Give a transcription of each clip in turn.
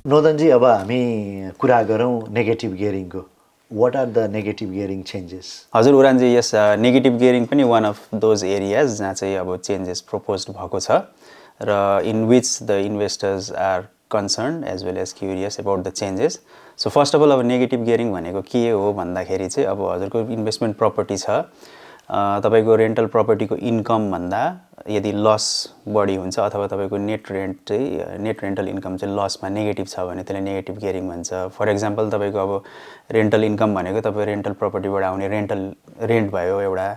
नोदनजी, अब हामी कुरा गरौँ नेगेटिभ गियरिङको। What are the negative gearing changes? हजुर उरानजी, यस नेगेटिभ गियरिङ पनि वान अफ दोज एरियाज जहाँ चाहिँ अब चेन्जेस प्रपोज भएको छ र in which the investors are concern as well as curious about the changes. So first of all अब नेगेटिभ गियरिङ भनेको के हो भन्दाखेरि चाहिँ अब हजुरको इन्भेस्टमेन्ट प्रपर्टी छ, तपाईँको रेन्टल प्रपर्टीको इन्कम भन्दा यदि लस बढी हुन्छ अथवा तपाईँको नेट रेन्टल इन्कम चाहिँ लसमा नेगेटिभ छ भने त्यसलाई नेगेटिभ गियरिङ भन्छ। फर इक्जाम्पल तपाईँको अब रेन्टल इन्कम भनेको तपाईँ रेन्टल प्रपर्टीबाट आउने रेन्ट भयो एउटा,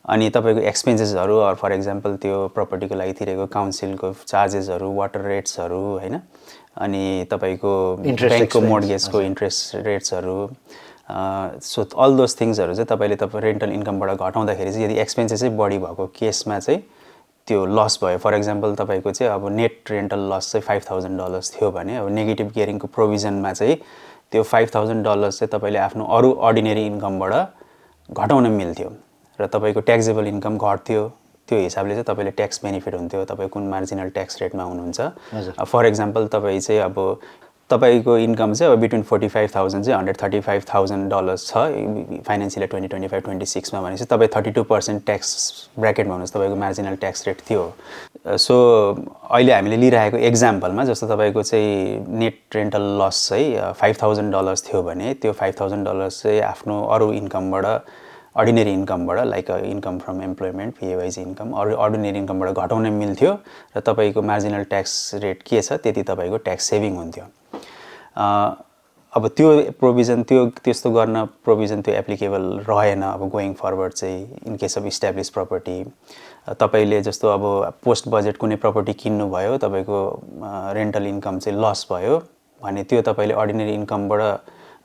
अनि तपाईँको एक्सपेन्सेसहरू अर फर इक्जाम्पल त्यो प्रपर्टीको लागि तिरेको काउन्सिलको चार्जेसहरू, वाटर रेट्सहरू होइन, अनि तपाईँको ब्याङ्कको मोर्गेजको इन्ट्रेस्ट रेट्सहरू, सो अल दोज थिङ्सहरू चाहिँ तपाईँ रेन्टल इन्कमबाट घटाउँदाखेरि चाहिँ यदि एक्सपेन्सेसै बढी भएको केसमा चाहिँ त्यो लस भयो। फर इक्जाम्पल तपाईँको चाहिँ अब नेट रेन्टल लस चाहिँ $5,000 थियो भने अब नेगेटिभ गियरिङको प्रोभिजनमा चाहिँ त्यो $5,000 चाहिँ तपाईँले आफ्नो अरू अर्डिनेरी इन्कमबाट घटाउन मिल्थ्यो र तपाईँको ट्याक्सेबल इन्कम घट्थ्यो। त्यो हिसाबले चाहिँ तपाईँले ट्याक्स बेनिफिट हुन्थ्यो, तपाईँ कुन मार्जिनल ट्याक्स रेटमा हुनुहुन्छ। फर इक्जाम्पल तपाईँ चाहिँ अब तपाईँको इन्कम चाहिँ अब बिट्विन 45,000 चाहिँ $135,000 छ फाइनेन्सियल 2025-26मा भनेपछि तपाईँ 32% ट्याक्स ब्र्याकेटमा हुनुहोस्, तपाईँको मार्जिनल ट्याक्स रेट थियो। सो अहिले हामीले लिइरहेको एक्जाम्पलमा जस्तो तपाईँको चाहिँ नेट रेन्टल लस चाहिँ $5,000 थियो भने त्यो $5,000 चाहिँ आफ्नो अरू इन्कमबाट, अर्डिनेरी इन्कमबाट like income from employment, PAYG income, अरू अर्डिनेरी इन्कमबाट घटाउन मिल्थ्यो र तपाईँको मार्जिनल ट्याक्स रेट के छ त्यति तपाईँको ट्याक्स सेभिङ हुन्थ्यो। अब त्यो प्रोभिजन त्यस्तो गर्न प्रोभिजन त्यो एप्लिकेबल रहेन अब गोइङ फरवर्ड चाहिँ in case of establish property. तपाईँले जस्तो अब पोस्ट बजेट कुनै प्रपर्टी किन्नुभयो, तपाईँको रेन्टल इन्कम चाहिँ लस भयो भने त्यो तपाईँले अर्डिनेरी इन्कमबाट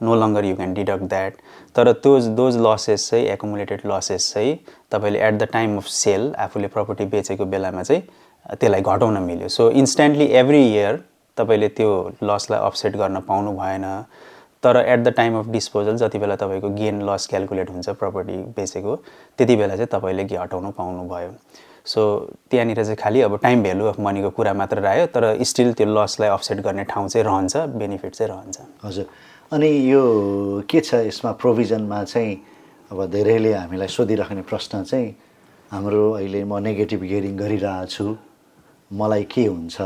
no longer you can deduct that. तर दोज लसेस चाहिँ एकुमुलेटेड लसेस चाहिँ तपाईँले at the time of sale आफूले प्रपर्टी बेचेको बेलामा चाहिँ त्यसलाई घटाउन मिल्यो। सो इन्स्ट्यान्टली एभ्री इयर तपाईँले त्यो लसलाई अफसेट गर्न पाउनु भएन, तर at the time of disposal जति बेला तपाईँको गेन लस क्यालकुलेट हुन्छ प्रपर्टी बेचेको त्यति बेला चाहिँ तपाईँले घटाउनु पाउनुभयो। सो त्यहाँनिर चाहिँ खालि अब टाइम भ्यालु अफ मनीको कुरा मात्र रह्यो, तर स्टिल त्यो लसलाई अफसेट गर्ने ठाउँ चाहिँ रहन्छ, बेनिफिट चाहिँ रहन्छ। हजुर, अनि यो के छ यसमा प्रोभिजनमा चाहिँ अब धेरैले हामीलाई सोधिराख्ने प्रश्न चाहिँ हाम्रो अहिले म नेगेटिभ गियरिङ गरिरहेको छु, मलाई के हुन्छ?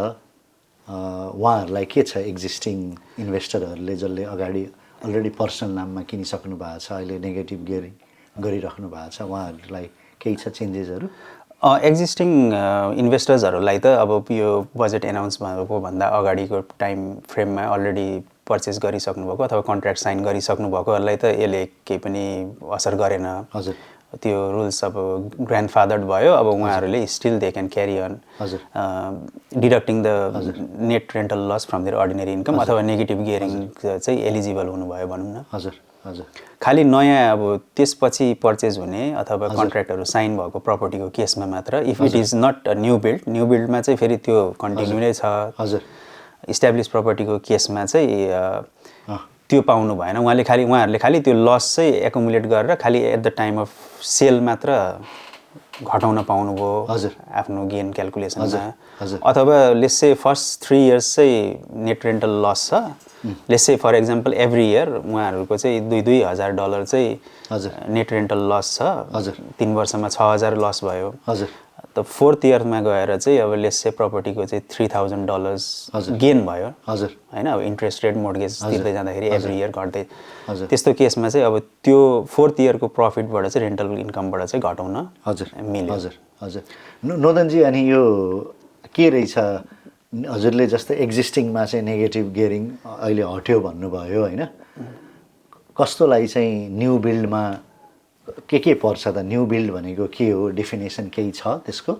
उहाँहरूलाई के छ एक्जिस्टिङ इन्भेस्टरहरूले जसले अगाडि अलरेडी पर्सनल नाममा किनिसक्नु भएको छ, अहिले नेगेटिभ गियरिङ गरिराख्नु भएको छ, उहाँहरूलाई केही छ चेन्जेसहरू? एक्जिस्टिङ इन्भेस्टर्सहरूलाई त अब यो बजेट एनाउन्स भएको भन्दा अगाडिको टाइम फ्रेममा अलरेडी पर्चेस गरिसक्नु भएको अथवा कन्ट्र्याक्ट साइन गरिसक्नु भएकोहरूलाई त यसले केही पनि असर गरेन। हजुर, त्यो रुल्स अब ग्रान्डफादर्ड भयो, अब उहाँहरूले still they can carry on deducting the net rental loss from their ordinary income अथवा नेगेटिभ गियरिङ चाहिँ एलिजिबल हुनुभयो भनौँ न। हजुर हजुर, खालि नयाँ अब त्यसपछि पर्चेज हुने अथवा कन्ट्र्याक्टहरू साइन भएको प्रपर्टीको केसमा मात्र, if it is not new बिल्डमा चाहिँ फेरि त्यो कन्टिन्यू नै छ। हजुर, इस्ट्याब्लिस प्रपर्टीको केसमा चाहिँ त्यो पाउनु भएन। उहाँहरूले खालि त्यो लस चाहिँ एकुमुलेट गरेर खालि at the time of sale मात्र घटाउन पाउनुभयो आफ्नो गेन क्यालकुलेसनमा। अथवा लेट्स से फर्स्ट 3 इयर्स चाहिँ नेट रेन्टल लस छ, let's say for example every year उहाँहरूको चाहिँ $2,000 चाहिँ नेट रेन्टल लस छ, 3 वर्षमा 6,000 लस भयो। त 4th इयरमा गएर चाहिँ अब लेट्स से प्रपर्टीको चाहिँ $3,000 गेन भयो होइन, अब इन्ट्रेस्ट रेट मोर्गेज तिर्दै जाँदाखेरि एभ्री इयर घट्दै। त्यस्तो केसमा चाहिँ अब त्यो 4th इयरको प्रफिटबाट चाहिँ रेन्टल इन्कमबाट चाहिँ घटाउन मिल्यो। हजुर हजुर, नोदनजी, अनि यो के रहेछ हजुरले जस्तै एक्जिस्टिङमा चाहिँ नेगेटिभ गियरिङ अहिले हट्यो भन्नुभयो होइन, कस्तोलाई चाहिँ न्यू बिल्डमा के पर्छ त? न्यू बिल्ड भनेको के हो, डेफिनेसन केही छ त्यसको?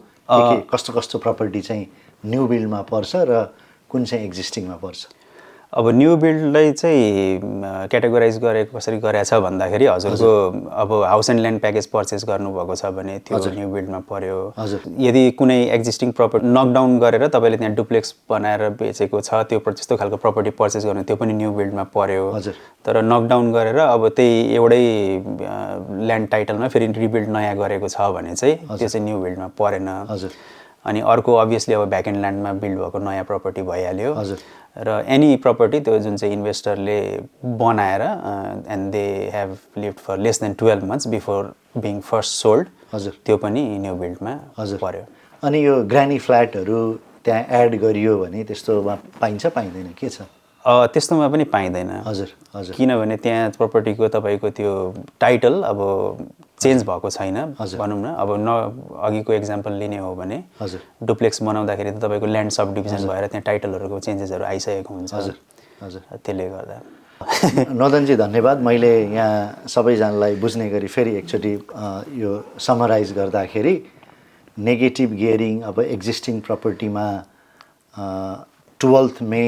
कस्तो कस्तो प्रपर्टी चाहिँ न्यू बिल्डमा पर्छ र कुन चाहिँ एक्जिस्टिङमा पर्छ? अब न्यू बिल्डलाई चाहिँ क्याटेगोराइज गरेको कसरी गरेको छ भन्दाखेरि हजुरको अब house and land package purchase गर्नुभएको छ भने त्यो न्यू बिल्डमा पर्यो। यदि कुनै एक्जिस्टिङ प्रपर्टी नकडाउन गरेर तपाईँले त्यहाँ डुप्लेक्स बनाएर बेचेको छ, त्यो त्यस्तो खालको प्रपर्टी पर्चेस गर्नु त्यो पनि न्यू बिल्डमा पर्यो। तर नकडाउन गरेर अब त्यही एउटै ल्यान्ड टाइटलमा फेरि रिबिल्ड नयाँ गरेको छ भने चाहिँ त्यो चाहिँ न्यू बिल्डमा परेन। अनि अर्को अभियसली अब ब्याक एन्ड ल्यान्डमा बिल्ड भएको नयाँ प्रपर्टी भइहाल्यो हजुर। र एनी प्रपर्टी त्यो जुन चाहिँ इन्भेस्टरले बनाएर and they have lived for less than 12 months before being first sold हजुर। त्यो पनि न्यू बिल्डमा पर्यो। अनि यो ग्रानी फ्ल्याटहरू त्यहाँ एड गरियो भने त्यस्तोमा पाइन्छ पाइँदैन के छ? त्यस्तोमा पनि पाइँदैन। हजुर हजुर। किनभने त्यहाँ प्रपर्टीको तपाईँको त्यो टाइटल अब चेन्ज भएको छैन भनौँ न। अब अघिको एक्जाम्पल लिने हो भने हजुर डुप्लेक्स बनाउँदाखेरि त तपाईँको ल्यान्ड सब डिभिजन भएर त्यहाँ टाइटलहरूको चेन्जेसहरू आइसकेको हुन्छ। हजुर हजुर। त्यसले गर्दा नदनजी धन्यवाद। मैले यहाँ सबैजनालाई बुझ्ने गरी फेरि एकचोटि यो समराइज गर्दाखेरि नेगेटिभ गियरिङ अब एक्जिस्टिङ प्रपर्टीमा 12 मे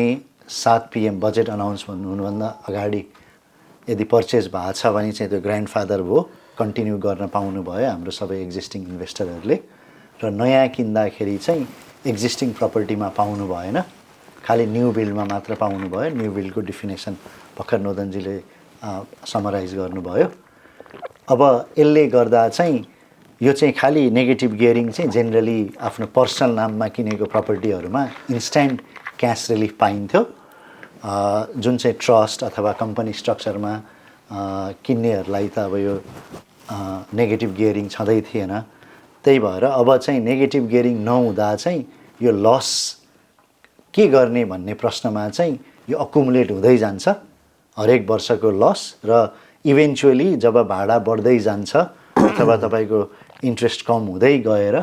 7 PM बजेट अनाउन्समेन्ट हुनुभन्दा अगाडि यदि पर्चेज भएको छ भने चाहिँ त्यो ग्रान्डफादर भयो कन्टिन्यू गर्न पाउनुभयो हाम्रो सबै एक्जिस्टिङ इन्भेस्टरहरूले। र नयाँ किन्दाखेरि चाहिँ एक्जिस्टिङ प्रपर्टीमा पाउनु भएन, खालि न्यू बिल्डमा मात्र पाउनुभयो। न्यू बिल्डको डिफिनेसन भर्खर नोदनजीले समराइज गर्नुभयो। अब यसले गर्दा चाहिँ यो चाहिँ खालि नेगेटिभ गियरिङ चाहिँ जेनरली आफ्नो पर्सनल नाममा किनेको प्रपर्टीहरूमा इन्स्ट्यान्ट क्यास रिलिफ पाइन्थ्यो, जुन चाहिँ ट्रस्ट अथवा कम्पनी स्ट्रक्चरमा किन्नेहरूलाई त अब यो नेगेटिभ गियरिङ छँदै थिएन। त्यही भएर अब चाहिँ नेगेटिभ गियरिङ नहुँदा चाहिँ यो लस के गर्ने भन्ने प्रश्नमा चाहिँ यो अकुमुलेट हुँदै जान्छ हरेक वर्षको लस। र इभेन्चुअली जब भाडा बढ्दै जान्छ अथवा तपाईँको इन्ट्रेस्ट कम हुँदै गएर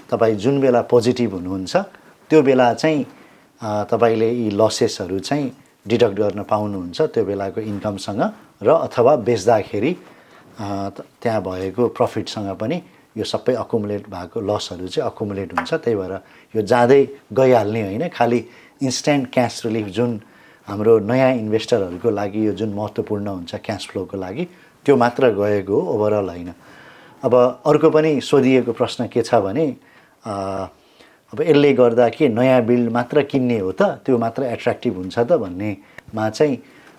तपाईँ जुन बेला पोजिटिभ हुनुहुन्छ त्यो बेला चाहिँ तपाईँले यी लसेसहरू चाहिँ डिडक्ट गर्न पाउनुहुन्छ त्यो बेलाको इन्कमसँग र अथवा बेच्दाखेरि त्यहाँ भएको प्रफिटसँग पनि यो सबै अकुमुलेट भएको लसहरू चाहिँ अकुमुलेट हुन्छ। त्यही भएर यो जाँदै गइहाल्ने होइन, खालि इन्स्ट्यान्ट क्यास रिलिफ जुन हाम्रो नयाँ इन्भेस्टरहरूको लागि यो जुन महत्त्वपूर्ण हुन्छ क्यास फ्लोको लागि त्यो मात्र गएको हो, ओभरअल होइन। अब अर्को पनि सोधिएको प्रश्न के छ भने अब यसले गर्दा के नयाँ बिल्ड मात्र किन्ने हो त, त्यो मात्र एट्र्याक्टिभ हुन्छ त भन्नेमा चाहिँ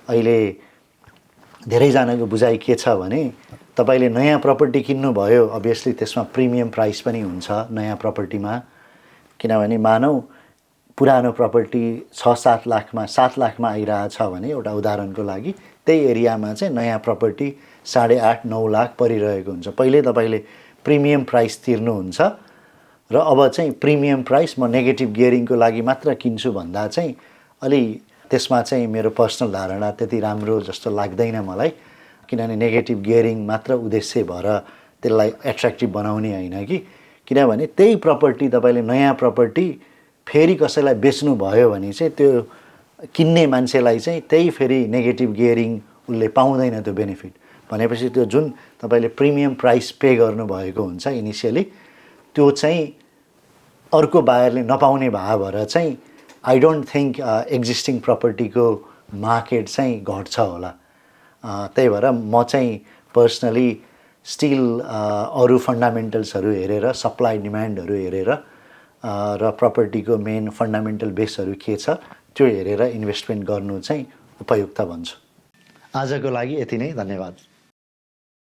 अहिले धेरैजनाको बुझाइ के छ भने तपाईँले नयाँ प्रपर्टी किन्नुभयो अभियसली त्यसमा प्रिमियम प्राइस पनि हुन्छ नयाँ प्रपर्टीमा। किनभने मानौँ पुरानो प्रपर्टी 6-7 लाखमा 7 लाखमा आइरहेछ भने एउटा उदाहरणको लागि त्यही एरियामा चाहिँ नयाँ प्रपर्टी 8.5-9 लाख परिरहेको हुन्छ। पहिले तपाईँले प्रिमियम प्राइस तिर्नुहुन्छ र अब चाहिँ प्रिमियम प्राइस म नेगेटिभ गियरिङको लागि मात्र किन्छु भन्दा चाहिँ अलि त्यसमा चाहिँ मेरो पर्सनल धारणा त्यति राम्रो जस्तो लाग्दैन मलाई। किनभने नेगेटिभ गियरिङ मात्र उद्देश्य भएर त्यसलाई एट्र्याक्टिभ बनाउने होइन कि, किनभने त्यही प्रपर्टी तपाईँले नयाँ प्रपर्टी फेरि कसैलाई बेच्नुभयो भने चाहिँ त्यो किन्ने मान्छेलाई चाहिँ त्यही फेरि नेगेटिभ गियरिङ उसले पाउँदैन त्यो बेनिफिट। भनेपछि त्यो जुन तपाईँले प्रिमियम प्राइस पे गर्नुभएको हुन्छ इनिसियली त्यो चाहिँ अर्को बायरले नपाउने भएर चाहिँ आई डोन्ट थिङ्क एक्जिस्टिङ प्रपर्टीको मार्केट चाहिँ घट्छ होला। त्यही भएर म चाहिँ पर्सनली स्टिल अरू फन्डामेन्टल्सहरू हेरेर सप्लाई डिमान्डहरू हेरेर र प्रपर्टीको मेन फन्डामेन्टल बेसहरू के छ त्यो हेरेर इन्भेस्टमेन्ट गर्नु चाहिँ उपयुक्त भन्छु। आजको लागि यति नै, धन्यवाद।